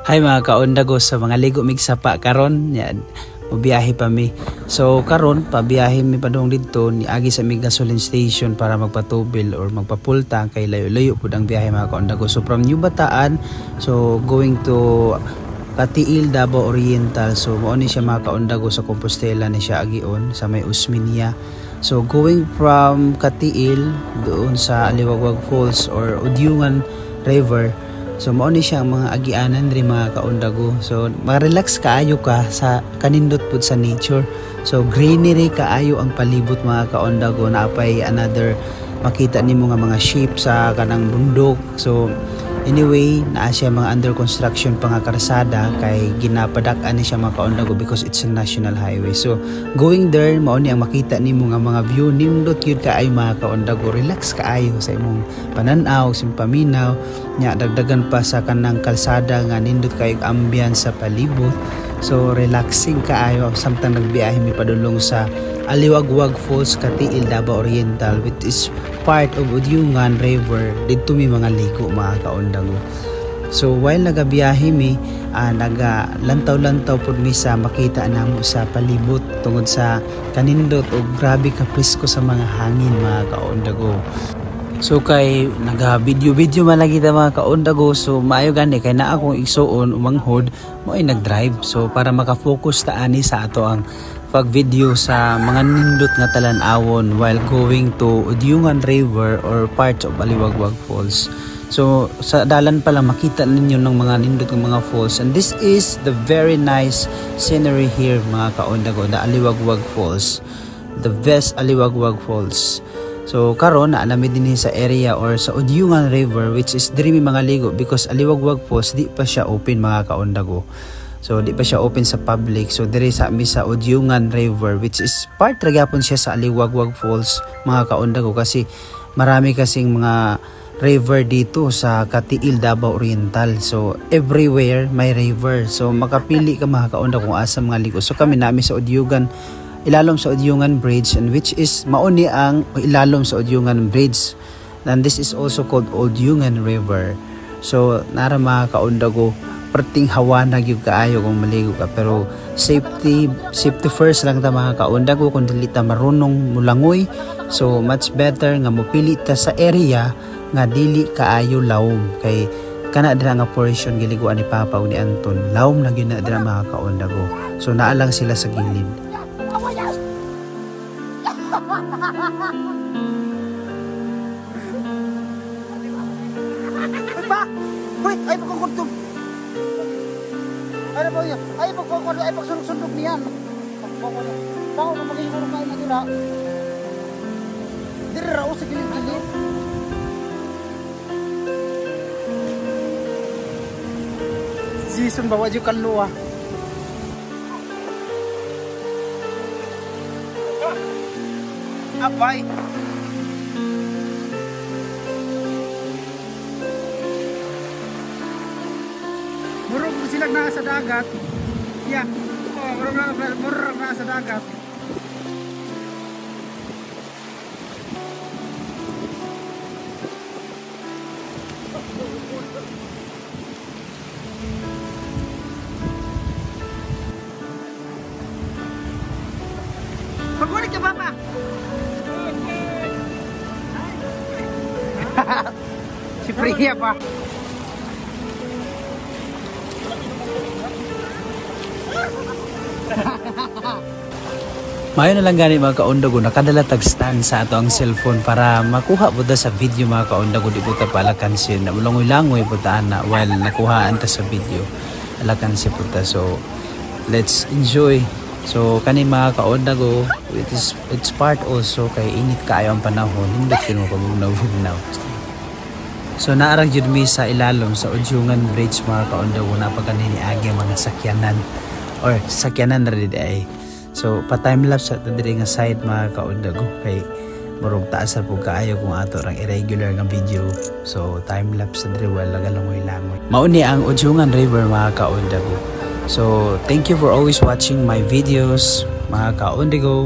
Hi, mga kaondago, sa mga ligo mig sapa karon yan, mobiyahe pa mi. So karon pabiyahe mi padung didto, niagi sa mi gasoline station para magpatubil or magpa-full tank kay layo-layo pud ang biyahe, mga kaondago. So from New Bataan, so going to Cateel, Davao Oriental. So mao ni siya, mga kaondago, sa Compostela ni siya agion sa may Osmeña. So going from Cateel doon sa Aliwagwag Falls or Odiongan River. So mao ni siya ang mga agianan diri, mga kaundago. So ma-relax kaayo ka sa kanindot pud sa nature. So greenery kaayo ang palibot, mga kaundago. Naapay another makita nimo nga mga sheep sa kanang bundok. So anyway, naa siya mga under construction pa nga karsada kay ginapadak-an ni siya, mga kaundago, because it's a national highway. So going there, mao ni ang makita nimo nga mga view, nindot gyud kaayo, mga kaundago. Relax kaayo sa imong panan-aw, sa imong paminaw. Nya dagdagan pa sa kanang kalsada nga nindot kaayo ambience sa palibot. So relaxing kaayo samtang nagbiyahe mi padulong sa Aliwagwag Falls, Cateel, Davao Oriental, which is part of Odiongan River. Didto mi mga ligo, mga kaundago. So while nagabiyahe mi, naga lantaw-lantaw pud mi sa makita namo sa palibot tungod sa kanindot o grabe ka presko sa mga hangin, mga kaundago. So kay naga video video man lagi ta, mga kaundago, so maayo gani kay naa akong igsuon umanghod mo ay nag-drive, so para maka-focus ta ani sa ato ang pag-video sa mga nindot nga talan-awon while going to Odiongan River or parts of Aliwagwag Falls. So sa dalan pa lang makita ninyo ng mga nindot ng mga falls, and this is the very nice scenery here, mga kaundago, the Aliwagwag Falls. The best Aliwagwag Falls. So karon naa nami dinhi sa area or sa Odiongan River, which is diri mi mga ligo because Aliwagwag Falls di pa siya open, mga kaundago. So di pa siya open sa public. So diri sa mi sa Odiongan River, which is part ra gyapon siya sa Aliwagwag Falls, mga kaundago, kasi marami kasing mga river dito sa Cateel, Davao Oriental. So everywhere may river. So makapili ka, mga kaunda, kung asa mga ligo. So kami nami sa Odiongan, ilalom sa Odiongan Bridge, and which is mauni ang ilalom sa Odiongan Bridge. And this is also called Odiongan River. So nara, mga kaundago, perting hawa na gyud kaayo kung maligo ka, pero safety safety first lang ta, mga kaundago. Kung dili ta marunong mulangoy, so much better nga mopili ta sa area nga dili kaayo lawom, kay kana dira nga portion giliguan ni Papa ug ni Anton, lawom na gyud na dira, mga kaundago. So naa lang sila sa gilid. Uy pa! Uy, ay pagkukurtog. Ano ba yun? Ay pagkukurtog, ay pagsunod-sundog niyan. Pagkukurtog. Tao na magiging kain na dira. Dira raw sa gilid-gilid. Jason bawa yung kaluluwa. Apay. Murog sila naa sa dagat. Yeah. Oh, murog naa sa dagat. Pagulit ka, Papa. Si Priya pa. Mayo na lang gani, mga kaundago, nakadala tag stand sa ato ang cellphone para makuha po ta sa video, mga kaundago. Di po ta palakansin na mulangoy-langoy po ta ana while nakuhaan ta sa video, alakansi po ta. So let's enjoy. So kani, mga kaundago, it's part also kay init kaayo ang panahon, hindi kino pabugnaw-bugnaw. So naarang jud mi sa ilalom sa Odiongan Bridge, mga kaundago, napagani ni agi ang mga sakyanan or sakyanan ra did ay. So pa time lapse sa diri nga side, mga kaundago, kay murog taas ra pud kaayo kung ato rang irregular nga video. So time lapse sa diri wala galangoy-langoy. Mao ni ang Odiongan River, mga kaundago. So thank you for always watching my videos, mga kaundago.